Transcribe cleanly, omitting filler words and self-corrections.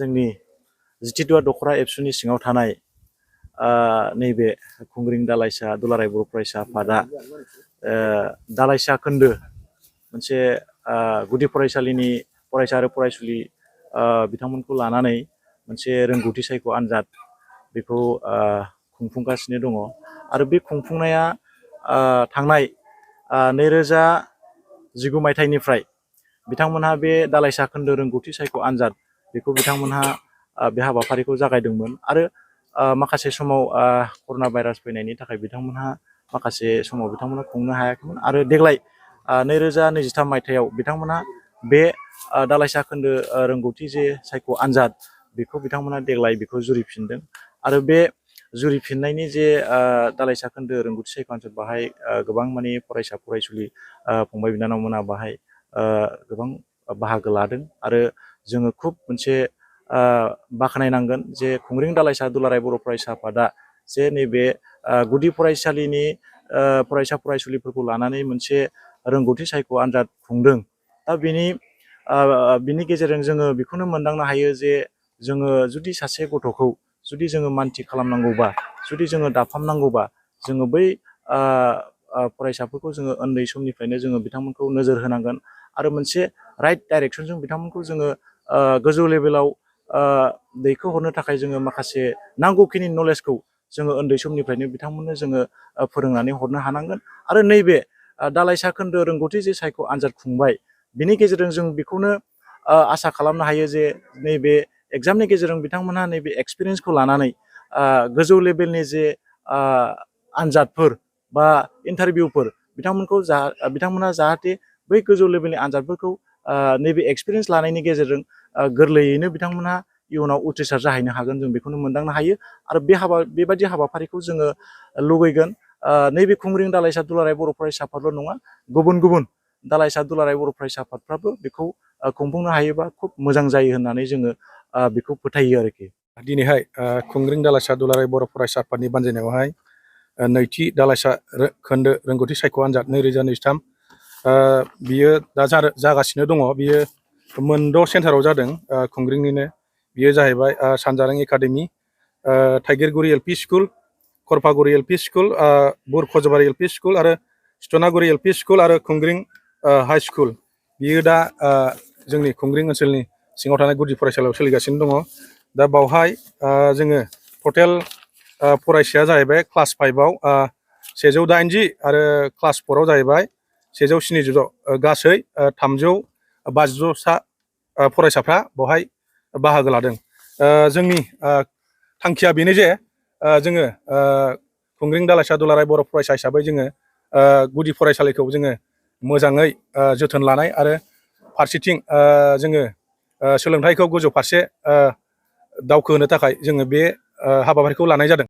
जोंनि 12 दखरा एबसुनि सिङाव थानाय नैबे खुंग्रिं दालाइसा दुलाराय बर' फरायसा आफादा दालाइसा खोन्दो मोनसे गुदि फरायसालिनि फरायसा आरो फरायसुलि बिथांमोनखौ लानानै मोनसे रोंगौथि सायख' आनजाद बेखौ खुंफुंगासिनो दङ आरो बे खुंफुंनाया थांनाय 2019 मायथाइनिफ्राय बिथांमोनहा बे दालाइसा खोन्दो रोंगौथि सायख' आनजाद बेखौ बिथांमोनहा बे हाबाफारिखौ जागायदोंमोन आरो माखासे समाव कर'ना भाइरास फैनायनि थाखाय बिथांमोनहा माखासे समाव बिथांमोनहा खुंनो हायाखैमोन आरो देग्लाय 2023 मायथाइयाव बिथांमोनहा बे दालाइसा खोन्दो रोंगौथि जे सायख' आनजाद बेखौ बिथांमोनहा देग्लाय बेखौ जुरिफिनदों आरो बे जुरिफिननायनि जे दालाइसा खोन्दो रोंगौथि सायख' आनजाद बाहाय गोबां माने फरायसा फरायसुलि फंबाय बिनानावमोना बाहाय गोबां बाहागो लादों आरो जोङो खुब मोनसे बाख्नायनांगोन जे खुंग्रिं दालाइसा दुलाराय बर' फरायसा आफादा जे नैबे गुदि फरायसालिनि फरायसा फरायसुलिफोरखौ लानानै मोनसे रोंगौथि सायख' आनजाद खुंदों। दा बिनि गेजेरजों जोङो बेखौनो मोनदांनो हायो जे जोङो जुदि सासे गथ'खौ जुदि जोङो मानथि खालामनांगौबा जुदि जोङो दाफामनांगौबा जोङो बै फरायसाफोरखौ जोङो उन्दै समनिफ्रायनो जोङो बिथांमोनखौ नोजोर होनांगोन आरो मोनसे राइट डाइरेक्सनजों बिथांमोनखौ जोङो गोजौ लेभेलाव दैखोहरनो थाखाय जोङो माखासे नांगौखिनि नलेजखौ जोङो उन्दै समनिफ्रायनो बिथांमोननो जोङो फोरोंनानै हरनो हानांगोन आरो नैबे दालाइसा खोन्दो रोंगौथि जे सायख' आनजाद खुंबाय बिनि गेजेरजों जों बेखौनो आसा खालामनो हायो जे नैबे एग्जामनि गेजेरजों बिथांमोनहा नैबे एक्सपिरियेन्सखौ लानानै गोजौ लेभेलनि जे आनजादफोर बा इन्टारभिउफोर बिथांमोनहा जाहाथे बै गोजौ लेभेलनि आनजादफोरखौ नैबे एक्सपिरियेन्स लानायनि गेजेरजों गोरलैयैनो बिथांमोनहा इयुनाव उथ्रिसार जाहैनो हागोन जों बेखौनो मोनदांनो हायो आरो बेबायदि हाबाफारिखौ जोङो लुबैगोन नैबे खुंग्रिं दालाइसा दुलाराय बर' फरायसा आफादल' नङा गुबुन गुबुन दालाइसा दुलाराय बर' फरायसा आफादफ्राबो बेखौ खुंफुंनो हायोबा खुब मोजां जायो होननानै जोङो बेखौ फोथायो आरोखि। दिनैहाय खुंग्रिं दालाइसा दुलाराय बर' फरायसा आफादनि बानजायनायावहाय नैथि दालाइसा खोन्दो रोंगौथि सायख' आनजाद 2023 बियो दा जागासिनो दङ। बियो मोनद' सेन्टाराव जादों खुंग्रिंनिनो। बियो जाहैबाय सानजारें एकाडेमि, थाइगिरगुरि एलपि स्कुल, खरफागुरि एलपि स्कुल, बुरखजबारि एलपि स्कुल आरो सिथनागुरि एलपि स्कुल आरो खुंग्रिं हाइ स्कुल। बियो दा जोंनि खुंग्रिं ओनसोलनि सिङाव थानाय गुदि फरायसालियाव सोलिगासिनो दङ। दा बावहाय जोङो टटेल फरायसाया जाहैबाय क्लास 5आव 180 आरो क्लास 4आव जाहैबाय 176 गासै 356सा फरायसाफ्रा बेवहाय बाहागो लादों। जोंनि थांखिया बेनो जे जोङो खुंग्रिं दालाइसा दुलाराय बर' फरायसा हिसाबै जोङो गुदि फरायसालिखौ जोङो मोजाङै जोथोन लानाय आरो फारसेथिं जोङो सोलोंथाइखौ गोजौ फारसे दावखोहोनो थाखाय जोङो बे हाबाफारिखौ लानाय जादों।